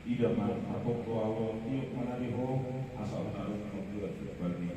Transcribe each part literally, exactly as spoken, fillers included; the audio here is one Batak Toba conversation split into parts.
Ida ma, marhonggo ahu, tiop ma nari ho, asa unang adong na mambuat humbani.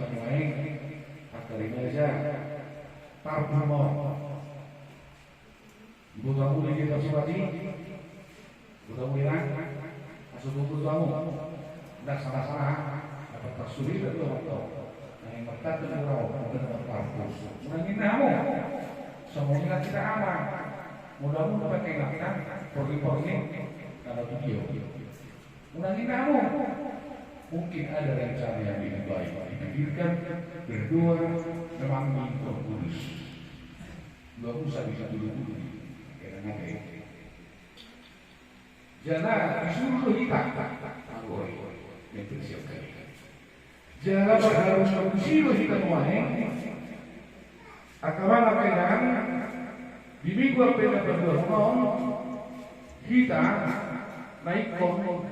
Nuaeng, angka remaja, parpus ma on. Diboto hamu do i di atas surat i? Diboto hamu do i? Asa diboto hamu. Ndang salah-salah, dapat tarsuri dan dua waktu. Nah, yang pertama itu rawa, kemudian dapat parpus. Unang inna hamu. Semua ingat kita aman. Mudah-mudahan pakai ingatkan, pergi-pergi, kalau video. Unang inna hamu. Mungkin ada rencana yang lebih baik dipikirkan, berdoa, memanggil Roh Kudus. Dua Musa bisa dulu dulu. Kena ngapain? Jala disuruh do hita. Agoi. Mempersiapkan. Jala marharusi do hita nuaeng. Angka amang, angka inang, di minggu Advent na paduahon on, hita na ingkon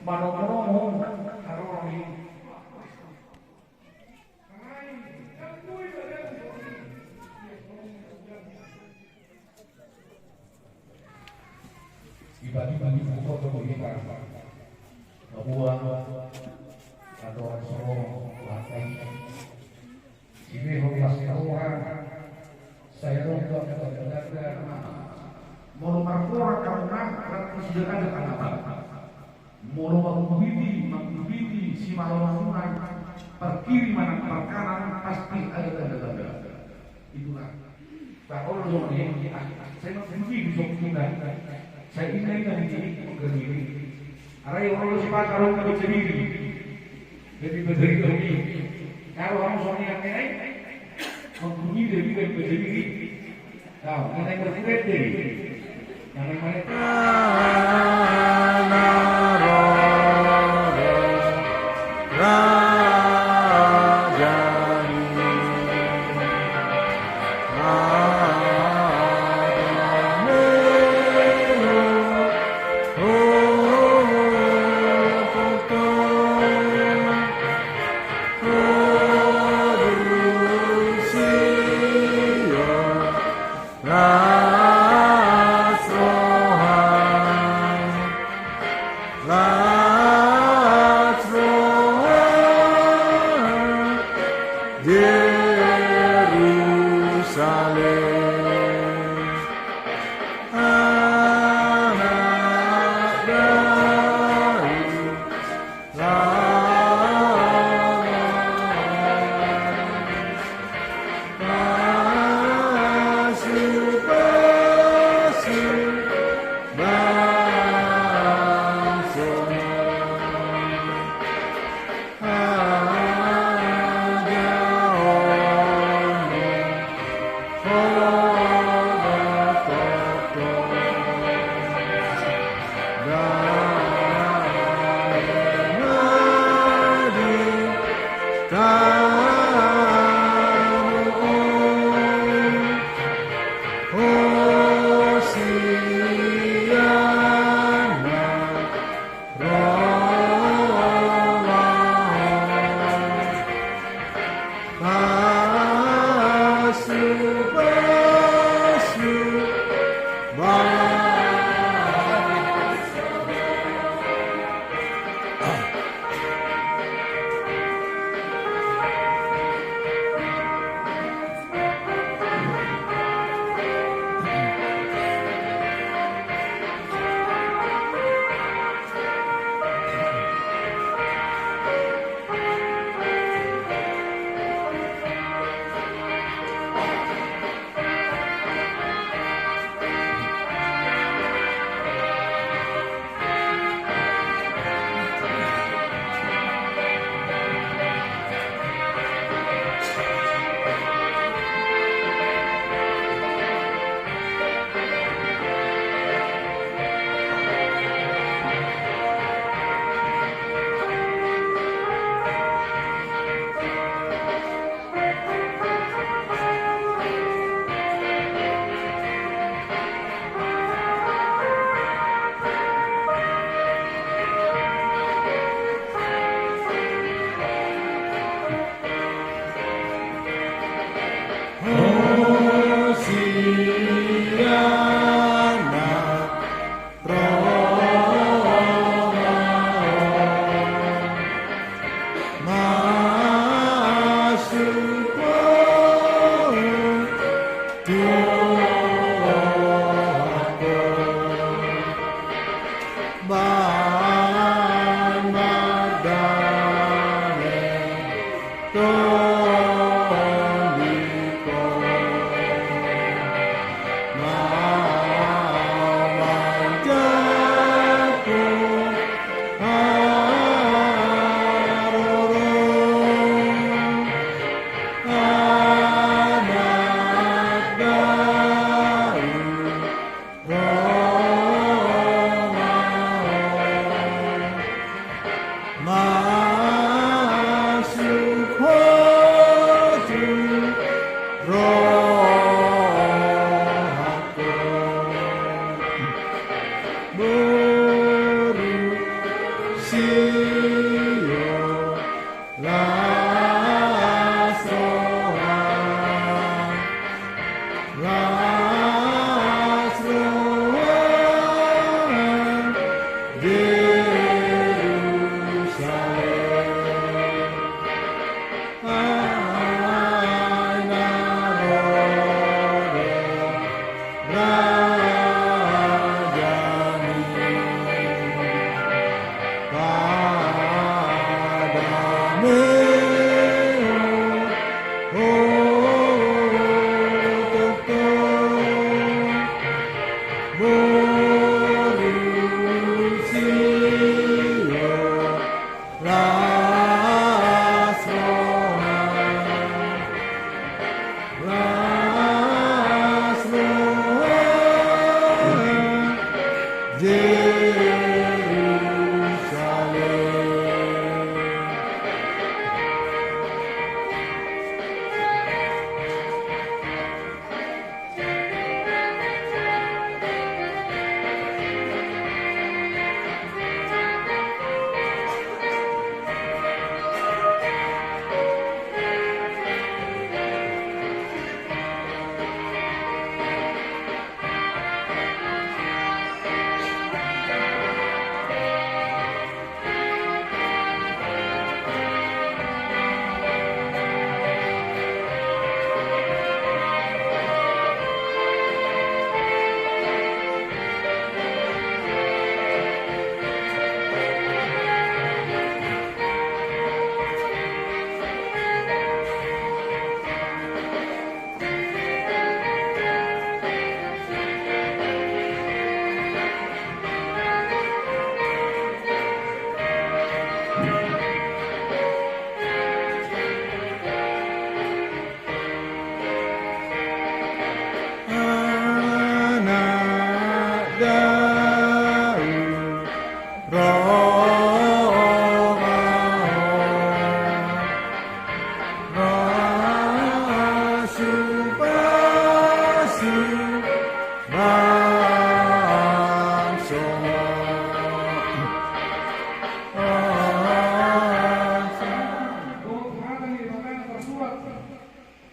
manomu-nomu haroro ni Dipatimang di buku tu hita. Bahwa atau soro lantai. Sini holas roha. Saya rontok kata-kata. Molo marpora kamu nang, berarti sudah ada tanggapan. Molo manggubiti, manggubiti, simalongan-longan, parkiri manang parkanan, pasti ada tanda-tanda. Itulah. Bah, olo songon i, ah, sai manggubiti songon i, sai inna-inna ni mangganuini. Alai olo sipata ro na baca diri. Jadi baca diri. Kalau kamu songon i, manggubiti, jadi baca diri. Las roha, las roha, Jerusalem, anak Daud.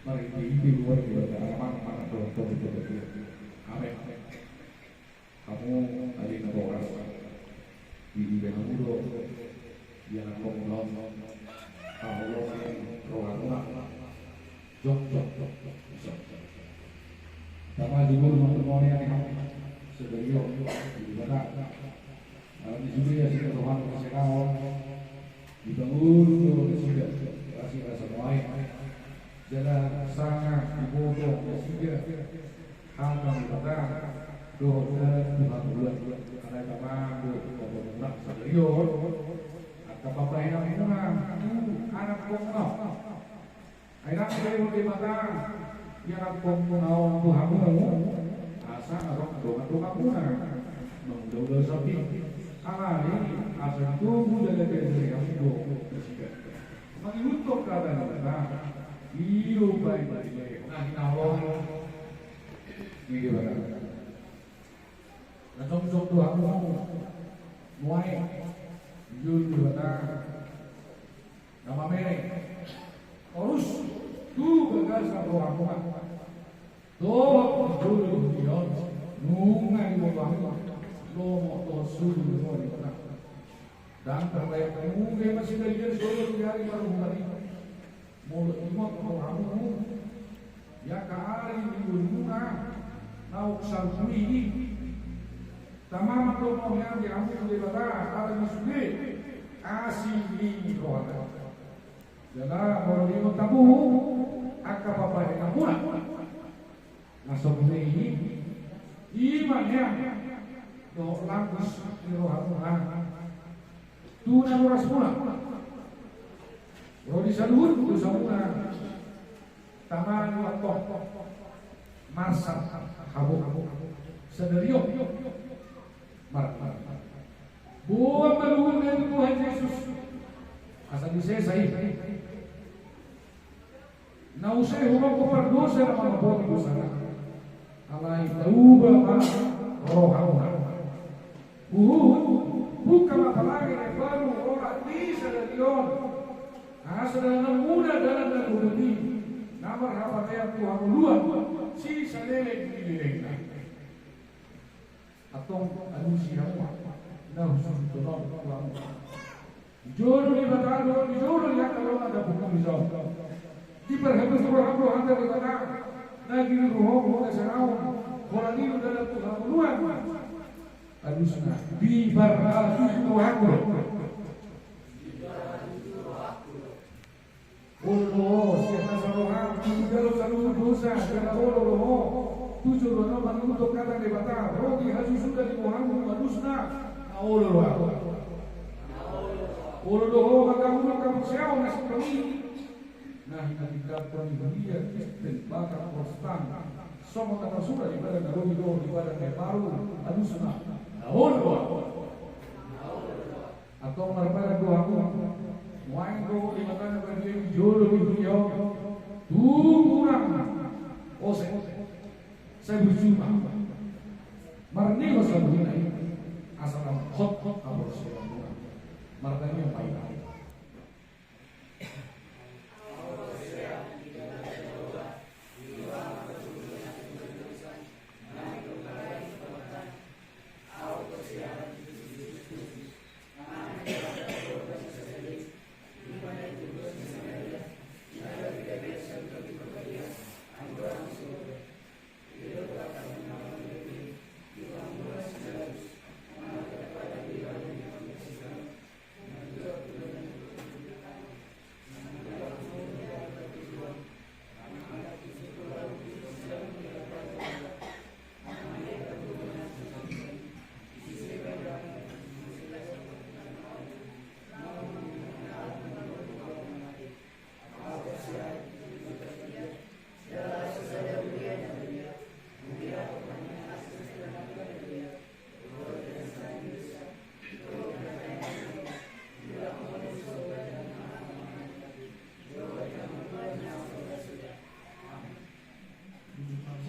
Mari di, di luar di luar, aman, aman, aman, aman, aman, aman. Amin. Hamu ale na boras, diida hamu do ianakhon muna on haholongan ni rohamuna. Jok, jok, jok, jok. Tama jumur mantumoni ani hamu sadari on di Debata. Alani sude ia sida rohana na sinaon. Dibangun do nasida rasa-rasa muae. Jala sanga diboto nasida hata ni Debata dohot na tu hangoluan. Alai tama do hata ni Debata sadari on, angka pambahenanmuna tu anakhon muna on. Ai ndang dilehon Debata ianakhon muna on tu hamu asa adong dongan-donganmuna mangula-ula sambing. Alani asa ditogu jala diajari hamu do nasida mangihuthon hata ni Debata. I do umbahen na dilehon na hinaholongan ni Debata. Na jongjong do hamu muae di jolo ni Debata na mamere torus tu bagasan rohamuna. Dohot di jolo ni huria on nunga diboto hamu lomo dohot solu ni roha ni Debata. Ndang tarbayang hamu be masida liat solu di ari parhungaran i. Molo ingot rohamu di angka ari ni ngolumuna naung salpu i, tama ma dohot hea di hamu tu Debata alani sude asi ni rohana. Jala molo diingot hamu angka pambahenanmuna na songon i, i ma hea dohot langkus ni rohamuna tu na borasmuna. Ro di saluhut dosamuna tama ni antong. Marsak hamu sadari on. Mar, mar, mar. Boan ma luhutna tu Tuhan Jesus asa disesa i. Na use hurohahon pardosa na mangapoti dosana. Alai tauba ma rohamuna. Huhuhut, buka ma palangi na imbaru olat di sadari on. Asa dalananmuna dalan na gogot i, na marhapatean tu hangoluan sisaleleng ni lelengna. Antong alusi hamu ma na husundut on tu hamu. Di jolo ni Debata do, di jolo ni angka dongan na punggung i son. Diparhabot roham rohanta Debata na giliruhon hona sanaon, holan i do dalan tu hangoluan. Alusna, diparhabot rohangku do. Olo do ho sian nasa roham tu jalo saluhut dosa jala olo do ho Tujuh do na mangutuk hata ni Debata, ro di hasusuda ni rohamu alusna, na olo do ahu. Olo do ho mangkaholongi haporseaon na singkop i. Na hinatindangkon ni huria Kristen Batak Protestan, songon na tarsurat di Padan na Robi dohot di Padan na Imbaru, alusna, na olo do ahu. Antong marpadan do hamu, nuaeng do Debata na badia di jolo ni huria on, tung unang ose, sai burju ma. Marnihot saluhutna i, asa lam hot haporseaonmuna. Martangiang ma hita.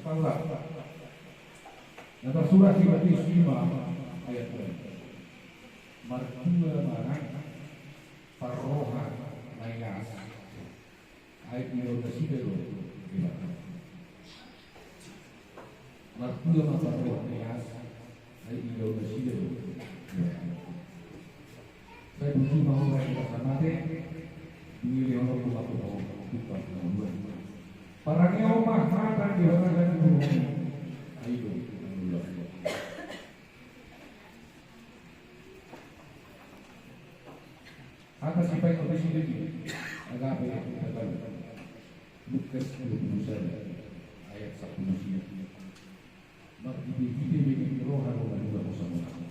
Sepala. Na tarsurat di Matius lima ayat dua. Martua ma parroha na ias, ai idaon nasida do Debata. Martua ma parroha na ias, ai idaon nasida do Debata. Sai burju ma ho, raja na mate, dung i lehononku ma tu ho tumpak na uluan. Parangehon ma hata ni Debata na di jolo ni, ai do na uluan. Hata sipaingot ni si Deni, Agape Debata. Lukas dua puluh sada ayat sampulu sia. Marhitehite be ni roha do na dua hosa mona.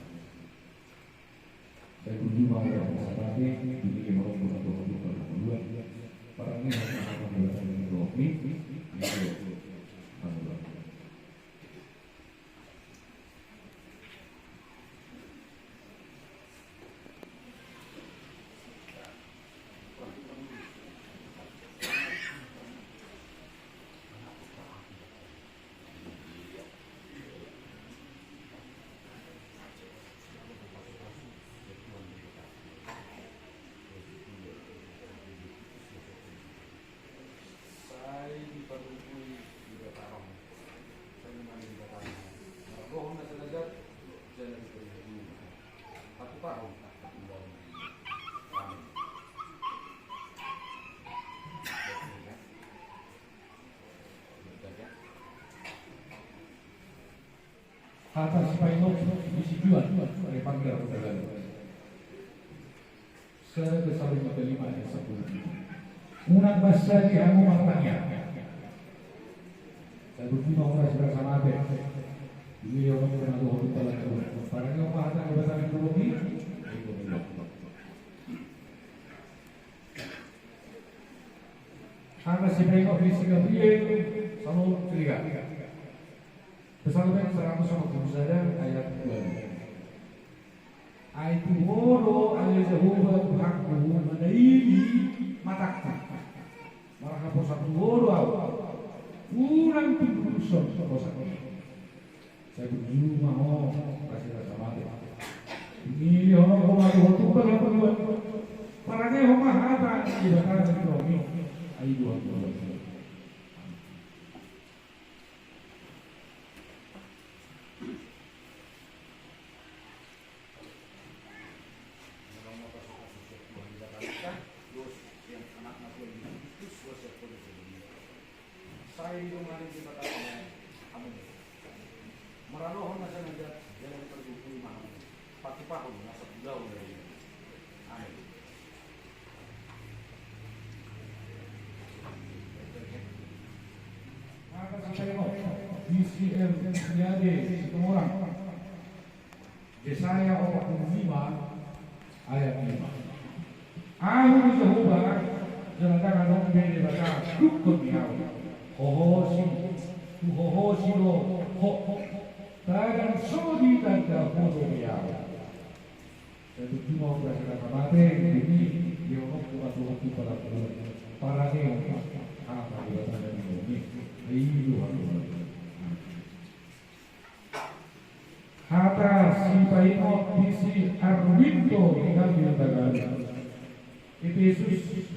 Sai burju ma ho, raja na mate, dung i lehononku ma tu ho tumpak na uluan. Parangehon ma hata ni Debata na di jolo ni, ai do na uluan. Sai dipargogoi Debata roham. Sai dimanang Debata roham. Mardohot na so na jat, jala dipargogoi. Patupahon, patupahon. Amin. Hata sipaingot ni si Juan, Evangel Huta Galung. Sada Tesalonika lima ayat sampulu pitu. Unang mansai hamu martangiang. Sai burju ma ho, raja na mate. Dung i lehononku ma tu ho tumpak na uluan. Parangehon ma hata ni Debata na di jolo ni, ai do na uluan. Hata sipaingot ni si Gabriel, Salom Ciliga. Psalmen saratus onom pulu sada ayat dua. Ai tu ho do ale Jahowa Tuhanku, manaili matangku. Marhaposan tu ho do ahu. Unang tunduk hosa. Sai burju ma ho, raja na mate. Dung i lehononku ma tu ho tumpak na uluan. Parangehon ma hata ni Debata na di jolo ni, ai do na uluan. Sai didongani Debata hamu. Maradophon na so na jat, jala dipargogoi ma hamu. Patupahon na so na ulaon. Amin. Hata sipaingot ni Isi Eliade Situmorang. Jesaya opat pulu lima ayat lima. Ahu do Jahowa, jala ndang adong be Debata dungkon ni ahu. Hohosi, huhohosi do ho, tagan so ditanda ho dope ahu. Sai burju ma ho brasa na mate, dungi lehononku ma tu ho tu parangeon. Parangeon ma hata Debata na nilehon i. Ai do hata. Hata sipaingot ni si Arwindo di hami na tagalog. Epesus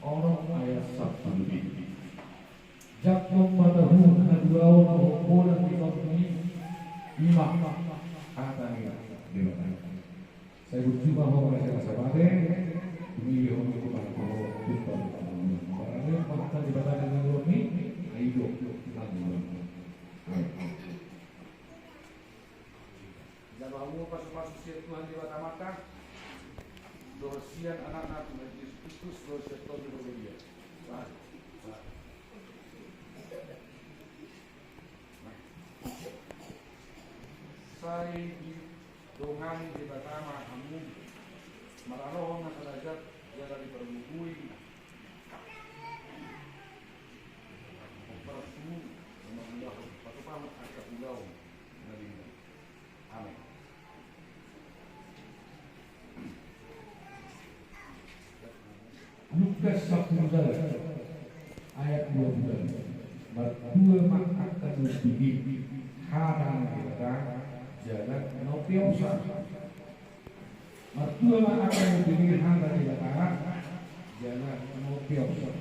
onom ayat sampulu pitu. Jangkon ma tahu haduaon dohot poda ni tondi, ima hata ni Debata. Sai burju ma ho brasa na mate, dungi lehononku ma tu ho tu parangeon. Parangeon ma hata Debata na nilehon i. Ai do hata. Amen. Jalo hamu pasu-pasu sian Tuhan Debata Amanta, dohot sian Anakna Tuhan Jesus Kristus, dohot sian Tondi Porbadia. Sai didongani Debata ma hamu maralohon na so dajat jala dipargogoi. Parsu, patupahon angka ulaon na denggan. Amen. Lukas sampulu sada ayat dua pulu. Martua ma angka na umbegehon hata ni Debata jala na umpeopsa. Martua ma angka na umbegehon hata ni Debata jala na umpeopsa.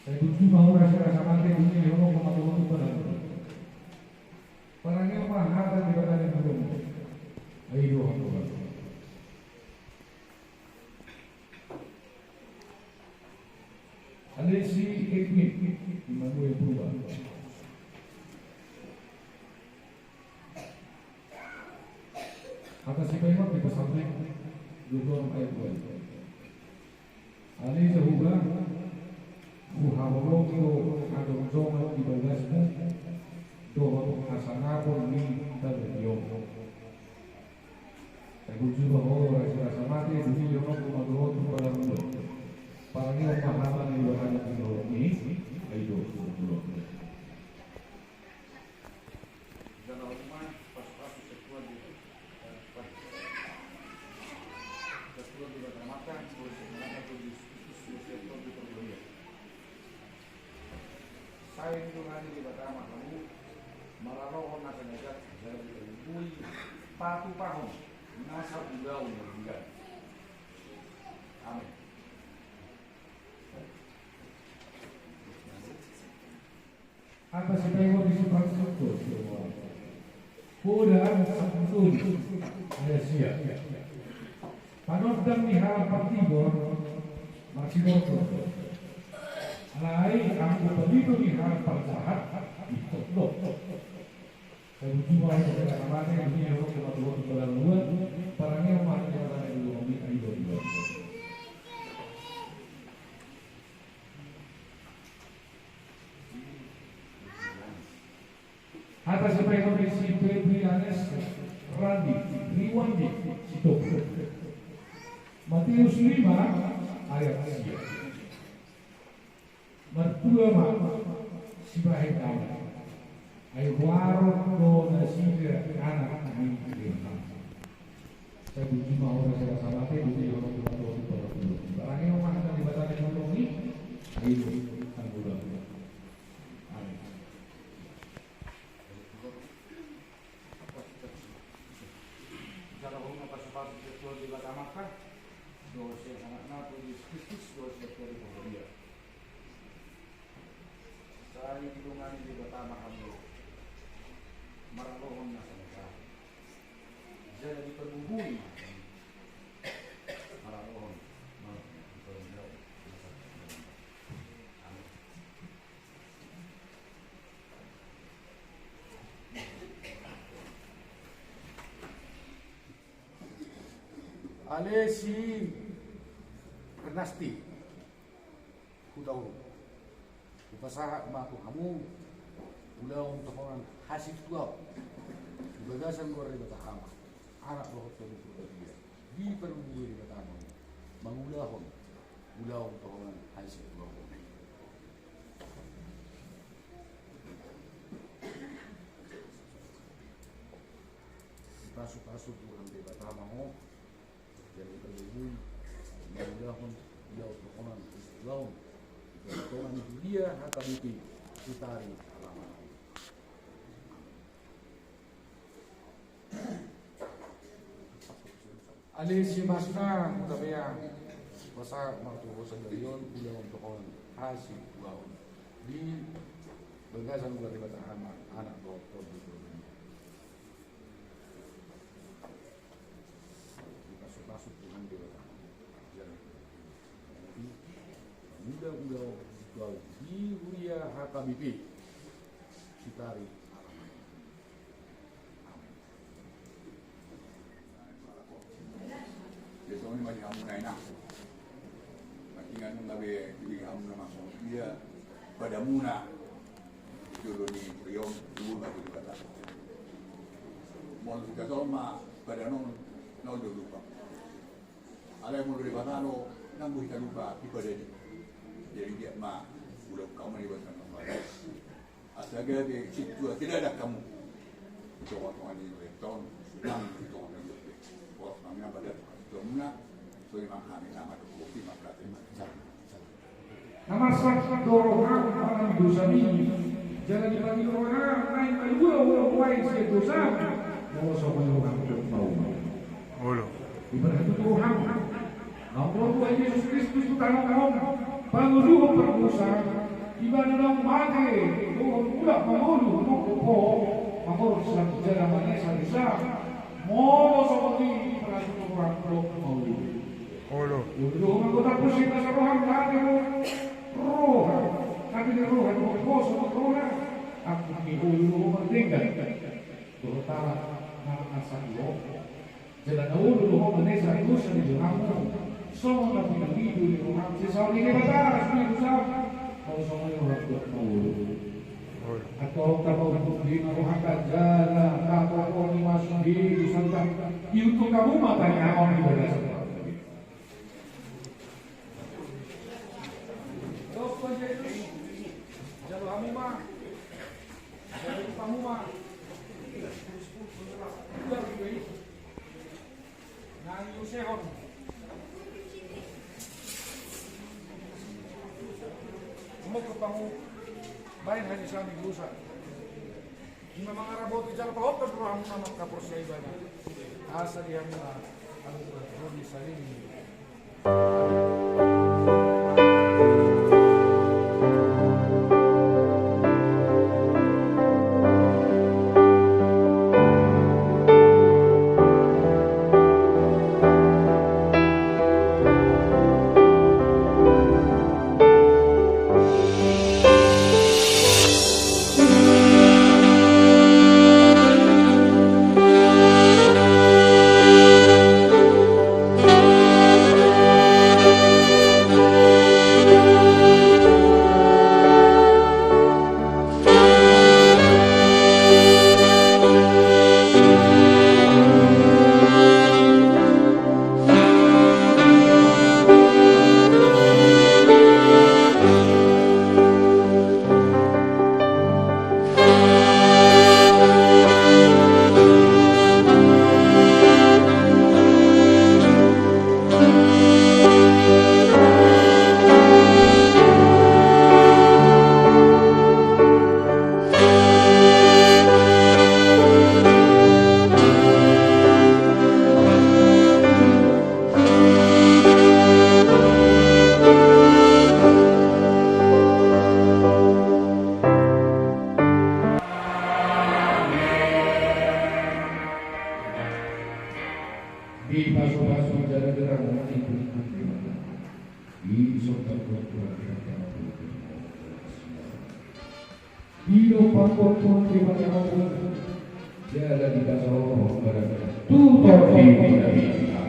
Sai burju ma ho brasa na mate, dungi lehononku ma tu ho tu parangeon. Parangeon ma hata ni Debata na nilehon i. Ai do hata. Alesi Edwin Immanuel Purba. Hata sipaingot di Psalmen dua pulu onom ayat dua. Ale Jahowa, huhaholongi do hajongjongan di bagasmu dohot hasangapon ni tabegionmu. Sai burju ma ho brasa na mate, dungi lehononku ma tu ho tu parangeon. Parangeon ma hata ni Debata na nilehon i. Ai do hata. Jalo hamu ma pasu-pasu sian Tuhan Debata, sian Tuhan Debata Amanta, dohot sian Anakna Tuhan Jesus Kristus, dohot sian Tondi Porbadia. Sai didongani Debata ma hamu maralohon na so dajat jala dipargogoi, patupahon nasa ulaon na denggan. Amen. Hata sipaingot ni si Francisco Situmorang. Poda sampulu tolu ayat sia. Panondang ni halak partigor marsidohot do. Alai anggo palito ni halak parjahat ditondok. Sai burju ma ho brasa na mate, dungi lehononku ma tu ho tu parangeon. Parangeon ma hata ni Debata na nilehon i. Ai do hata. Hata sipaingot ni si Febrianes Randi Riwandi Sitopu. Mateus lima ayat sia. Martua ma sibahen ahu, ai huarohon do nasida anak ni Debata. Sai burju ma ho brasa na mate, dungi lehononku ma tu ho tu parangeon. Parangeon ma hata ni Debata na nilehon i. Ai do hata. Amen. Jalo hamu ma pasu-pasu sian Tuhan Debata Amanta, dohot sian Anakna Tuhan Jesus Kristus, dohot sian Tondi Porbadia. Sai didongani Debata ma hamu maralohon nasa denggan. Jala dipargogoi ma hamu maralohon nasa denggan. Amen. Ale si Ernasti Hutauruk, hupasahat ma tu hamu Ulaon tohonan hasintuaon di bagasan goar Debata Ama, Anak dohot Tondi Porbadia, diparungkuli Debata Ama mangulahon ulaon tohonan hasintuaon. Dipasupasu Tuhan Debata ma ho, jala dipargogoi mangulahon ulaon tohonan hasintuaon di tongatonga ni huria H K B P Sutari Alaman. Ale simasna, huta bea, pasahat ma tu ho sadari on ulaon tohonan hasintuaon di bagasan goar Debata Ama, Anak dohot Tondi Porbadia. Dipasupasu Tuhan Debata, jala dipargogoi mangulahon ulaon tohonan hasintuaon di huria H K B P Sutari Alaman. Amen. Ia songon i ma di hamuna inang. Nangkiningan nunga gabe di hamuna ma songon dia padamuna di jolo ni huria on, tu Debata. Molo hita songon ma padanon, na olo do lupa. Alai molo Debata do, ndang boi hita lupa di padana i. Jadi dia ma, ulaon hamu ma di bagasan on. Asa gabe sintua, tidak ada kamu. Tongatonga ni roha on, nang di tongatonga ni roha. Pos mangina pada tongatongamuna, songon i ma hami na mandok kopi mangkate. Na marsak do roham manang dosami, jala dipangilo roham naeng malua ulang uaeng sian dosam, molo songon i roham dohot mauliate. Olo. Diparhatutu roham. Naung ro Tuhan Jesus Kristus tu tano on, pangoluhon pardosa, Ibana naung mate dohot mulak mangolu manggohi ho, mangorsak jala manesa dosa, molo songon i diparhatutu roham dohot mauliate. Olo. Olo do ho manggohi ho, roham, mate do roham, tapi di roha dohot ho songon roha, angkup ni olo do ho mardenggan dohot halak na mangasahon ho. Jala na olo do ho manesa dosa ni donganmu, songon na pinangido ni roham sian saor ni Debata, songon i dosam, molo songon i roham dohot mauliate. Antong tapaunjuk be ma rohanta jala tapohon ma sude dosanta, iuntung hamu ma tangiangon di bagasan. Dohot Tuhan Jesus, jalo hamu ma, jalo hamu ma. Nang iusehon. Molo hamu baen hadosaon ni dosa. Ima mangaraboti jala pahothon rohamuna mangkaporseai Ibana. Asa di hamuna aluran ro di saleleng. Dipasupasu jala diramoti Tuhan. Disombahon Tuhan Debata. Didompakhon Tuhan Debata. Jala dipasaorhon barang tu Tondi Porbadia.